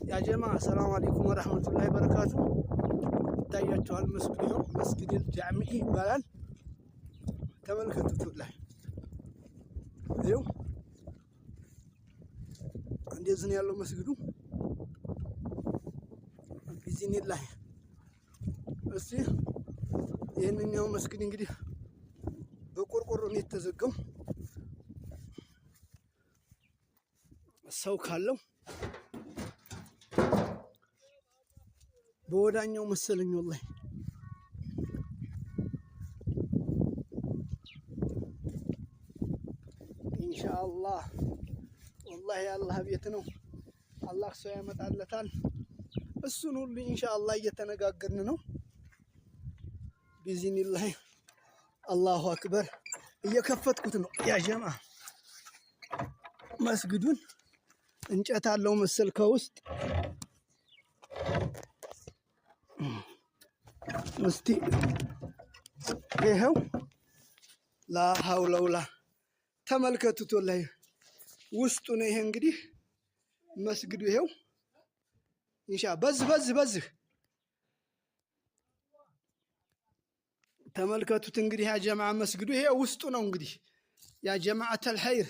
يا جماعة السلام عليكم ورحمة الله وبركاته። ይታያቸዋል። መስጊድ ይኸው መስጊድ ጃሚዒ ይባላል። ተመልከቱት ላይ ይኸው እንደዚህ ነው ያለው መስጊዱ بإذن الله። እስቲ ይህንኛው መስጊድ እንግዲህ በቆርቆሮ ነው የተዘጋው። ሰው ካለው በወዳኛው መሰለኝ والله። ኢንሻአላህ والله የአላህ ቤት ነው። አላህ ሰው ያመጣለታል። እሱን ሁሉ ኢንሻአላህ እየተነጋገርን ነው። بإذن الله الله أكبر። እየከፈትኩት ነው يا جماعة። መስጊዱን እንጨት አለው መሰል ከውስጥ። እስቲ ይኸው لا حول ولا ተመልከቱት። والله ውስጡ ነው ይሄ እንግዲህ መስጊዱ ይሄው ኢንሻ በዚህ በዚህ በዚህ ተመልከቱት። እንግዲህ يا جماعة መስጊዱ ይሄ ውስጡ ነው። እንግዲህ يا جماعة الخير።